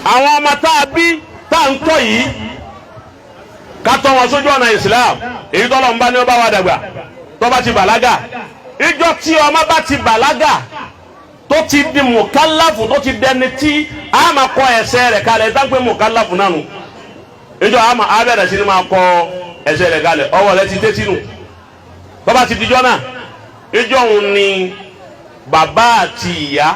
Àwọn ọmọ tá a bí tá a ń tọ́ yìí, ká tọ́ wọn sójú ọ̀nà Islam. Èyí tọ́lọ̀ ń bá ní ọba wa dàgbà, tó bá ti bàlágà, ìjọ tí ọmọ bá ti bàlágà, tó ti di mùkálàfù, tó ti dẹni tí a máa kọ ẹ̀ṣẹ̀ rẹ̀ kalẹ̀, dáńpé mùkálàfù náà nù, ìjọ a máa bẹ̀rẹ̀ sí ni máa kọ ẹ̀ṣẹ̀ rẹ̀ kalẹ̀, ọwọ́ rẹ̀ ti dé sínú. Tó bá ti dijọ́ náà, ìjọ òun ni bàbá àti ìyá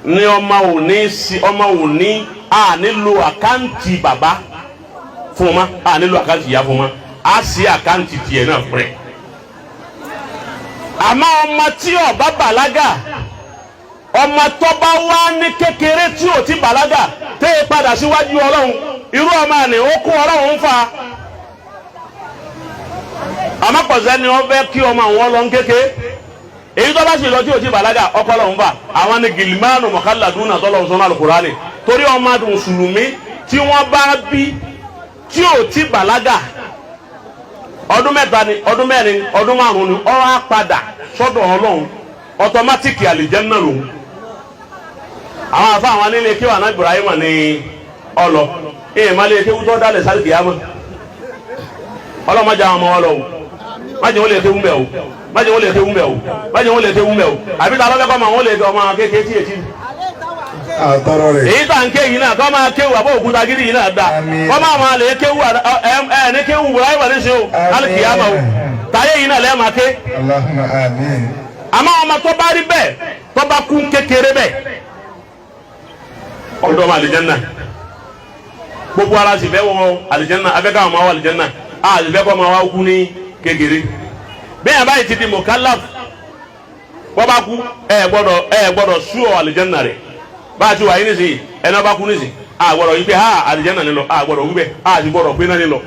ní ọmọ òní sí ọmọ òní a nílò account bàbá fún ma, a nílò account ìyá fún ma, a sì account tiẹ̀ náà fún rẹ̀. Àmọ́ ọmọ tí ó bá bàlágà, ọmọ tó bá wá ní kékeré tí ò ti bàlágà tẹ́ ẹ padà síwájú Ọlọ́run, irú ọmọ àná ó kó Ọlọ́run ń fa. Àmọ́ pọ̀sẹ́ ni wọ́n fẹ́ kí ọmọ àwọn lọ ń kéke. Èyí tó bá sì lọ tí ò ti bàlágà, ọkọ lọ́hún fà. Àwọn ni gìlìmánu mọ̀kálàdúnà tọ́lọ̀ sọ́nà Al-Kùránì, torí ọmọ mùsùlùmí tí wọ́n bá bí tí ò ti bàlágà, ọdún 3 ni, ọdún 4, ọdún 5 ni, ó wá padà sọ́dọ̀ Ọlọ́run, automatic àlìjẹ́nnà lòun. Àwọn afa àwọn nílé kí wà ná Ibrahim ní ọlọ èèyàn má lè kéwú tó dálẹ̀ sáré kìyàmọ́. Ọlọ́mọdé àwọn ọmọ wọn lọ o, má jẹ́ wọn lè kéwú mbẹ́ o, má jẹ́ wọn lè kéwú mbẹ́ o, má jẹ́ wọn lè kéwú mbẹ́ o. Àbí tá a lọ́fẹ́ kọ́ ma wọn lè ọmọ kékeré tí ètí Àtọrọ rẹ̀. èyí tá n ké yìí náà kọ́ máa kéwú àbọ̀ òkúta gidi yìí náà da. Àmín. Kọ́ máa máa lè kéwú ẹ ẹ ní kéwú Ibrahim ní ṣe o. Àmín. Alìkìyàmọ́ o, táyé yìí náà lẹ́ẹ̀ máa ké. Allahumma amin. Àmọ́ ọmọ tó bá rí bẹ́ẹ̀, tó bá kú kékeré bẹ́ẹ̀, ọ̀dọ́ ọmọ àlìjẹ́nà. Gbogbo ara sì fẹ́ wọ àlìjẹ́nà, afẹ́ káwọn ọmọ wọ àlìjẹ́nà, a sì fẹ́ kọ́ ọmọ wa kú ní kékeré. Bẹ́ẹ̀ báyìí ti di mukallaf, bọ́ bá kú, ẹ gbọ́dọ̀ sú ọ àlìjẹ́nà rẹ̀. Bá a ti wà yín nísìnyí, ẹni ọba kú nísìnyí, a gbọ́dọ̀ yí pé ha àlìjẹ́nà ni lọ, a gbọ́dọ̀ wí bẹ́ẹ̀, a sì gbọ́dọ̀ pé náà ni lọ,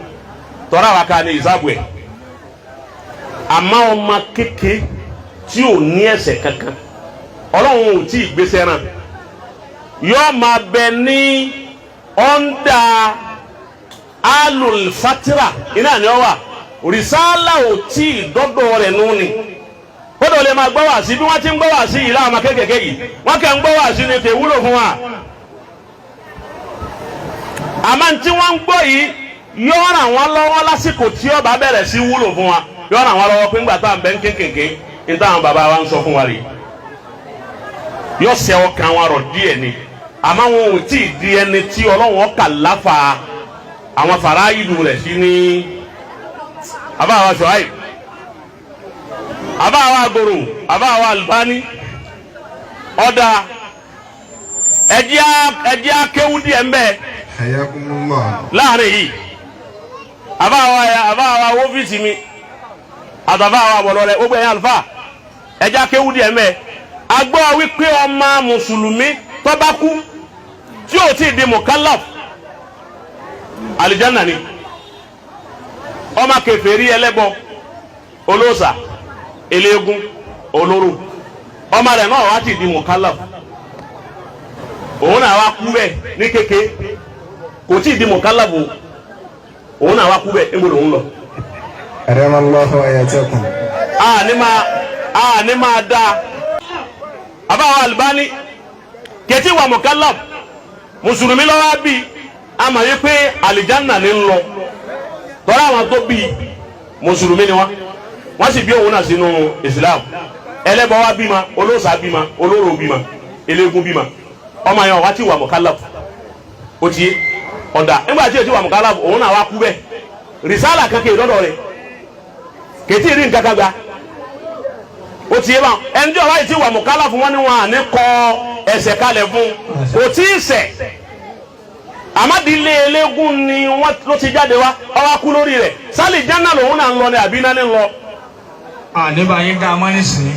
tọ́ra wa ká ní ìsáàbù ẹ̀. Àmọ́ ọmọ kékeré tí ò ní ẹ̀ṣẹ̀ kankan, Ọlọ́run ò tí ì gbèsè ràn, yóò máa bẹ ní under alulfatira iná ni ọ wà. Rìsálà ò tí ì dọ́dọ̀ rẹ̀ nù ni, kódà ó lè máa gbọ́ wá sí bí wọ́n ti ń gbọ́ wá sí yìí. Láwọn ọmọ kéékèèké yìí, wọ́n kẹ́ ń gbọ́ wá sí ni, kò wúlò fún wa. Àmọ́ tí wọ́n ń gbọ́ yìí yóò ràn wọ́n lọ́wọ́ lásìkò tí ó bá bẹ̀rẹ̀ sí wúlò fún wa. Yóò ràn wọ́n lọ́wọ́ pé ńgbà tá à ń bẹ́ ń kékèké ní táwọn bàbá wa ń sọ fún wa rèé, yóò ṣe ọkàn wọn rọ̀ díẹ̀ ni. Àmọ́ wọn ò tí ì di ẹni tí Ọlọ́run ọkà láfa àwọn fara ìlú rẹ̀ sí ní. Àbáwa Ṣọ́áì, àbáwa Agoro, àbáwa Albani, ọ̀dà ẹ̀jẹ̀ akéwú díẹ̀ ń bẹ́ẹ̀. Hayakumullah. Láàrin yìí, àbáwa àbáwa ọ́fíìsì mi àtàbáwa àbọ̀lọ́rẹ̀, gbogbo ẹ̀yìn àlùfáà, ẹ̀jẹ̀ akéwú díẹ̀ ń bẹ́ẹ̀. Agbọ́ wípé ọmọ mùsùlùmí tó bá kú tí ò tí ì di mukallaf, àlìjáná ni. Ọmọ kèfèrí, ẹlẹ́bọ, olóòṣà, eléégún, olóró, ọmọ rẹ̀ náà wá ti di mukallaf, òun náà wá kú bẹ́ẹ̀ ní kéke, kò tí ì di mukallaf o, òun náà wá kú bẹ́ẹ̀, níbo lòun lọ? Adamallahu hayatakum. A ní máa dá àbáwọ̀ Albani kẹtí wà mukallaf, mùsùlùmí lọ́wọ́ bí a mọ̀ yí pé àlìjáná ní ń lọ, tọ́lá àwọn tó bí mùsùlùmí ni wọ́n, wọ́n sì bí òun náà sínú Islam. Ẹlẹ́bọ wa bímọ, olóòṣà bímọ, olóró bímọ, eléégún bímọ, ọmọ yẹn wá ti wà mukallaf, ó ti yé ọ̀dà. Nígbà tí o ti wà mukallaf, òun náà wá kú bẹ́ẹ̀, rìsálà kankan ìdọ́dọ̀ rẹ̀ kètì rí nǹkan kan gba, ó ti yé báwọn. Ẹni tí ọba yìí ti wà mukallaf fún wọn ni wọn à ní kọ ẹsẹ̀ kalẹ̀ fún, kò tí ì ṣẹ̀. Àmàdílé eléégún ni wọ́n ló ti jáde wá, ọwọ́ kú lórí rẹ̀, sálì jánà lòun náà ń lọ ní àbí náà ní lọ? Àníbà yín dá a mọ́ nísìnyí.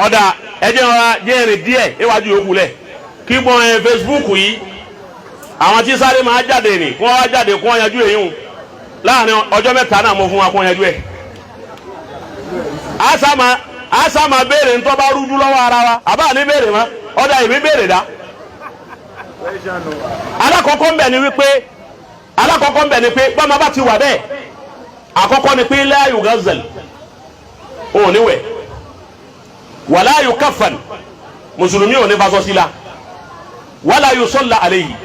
Ọ̀dà, ẹjẹ́ ọ̀rá jẹ́rìn díẹ̀ níwájú yòókù lẹ̀ kí gbọ́n ẹ Facebook yìí, àwọn tí sáré máa jáde nì kí wọ́n wá jáde kí wọ́n yanjú èyí hùn láàrin ọjọ́ 3 náà mo fún wa kí wọ́n yanjú ẹ̀. Àṣà máa béèrè ńtọ́ bá rújú lọ́wọ́ ara wa, àbá ní béèrè mọ́. Ọ̀dà, èmi béèrè dá. Alákọ̀ọ́kọ́ ń bẹ̀ ni wípé, alákọ̀ọ́kọ́ ń bẹ̀ ni pé bọ́mọ bá ti wà bẹ́ẹ̀, àkọ́kọ́ ni pé la yughazal, òun ní wẹ̀, wala yukaffan, mùsùlùmí ò ní faṣọ sí la. Wala yusalla alayhi,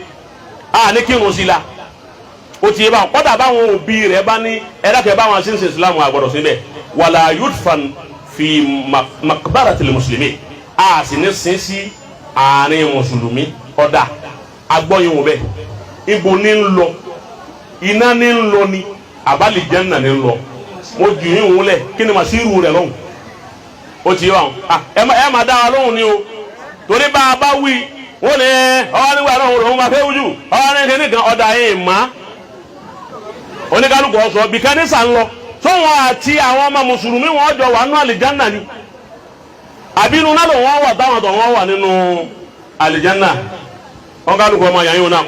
a ní kírun sí la. Ó ti yé báwọn. Kọ́dà báwọn òbí rẹ̀ bá ní ẹ̀dákẹ́ báwọn ṣe ń ṣe Ìsìlámù, àgbọ̀dọ̀ síbẹ̀. Wala yudfan fi maqbaratil muslimin, a sì ní sin sí àárín mùsùlùmí. Ọ̀dà agbọ́yin wò bẹ́ẹ̀, ibo ní ń lọ? Iná ní ń lọ ni àbálìjẹ́nà ní ń lọ? Mo jù yín wúlẹ̀, kí ni màsíìrù rẹ̀ lọ́hùn? Ó ti yé báwọn. Ẹ má dá wa lóhùn ni o, torí bá a bá wí, wọ́n ní ọwọ́ nígbà náà òun máa fẹ́ wújú ọwọ́ ní kíní kan. Ọ̀dà yìí má oníkálukú ọ̀sọ̀ bí kẹ́nísà ń lọ tóun àti àwọn ọmọ mùsùlùmí wọn jọ wà nínú àlìjánà ni, àbínú náà lòun wà táwọn tó wọn wà nínú àlìjánà? Oníkálukú ọmọ yàrá yìí náà.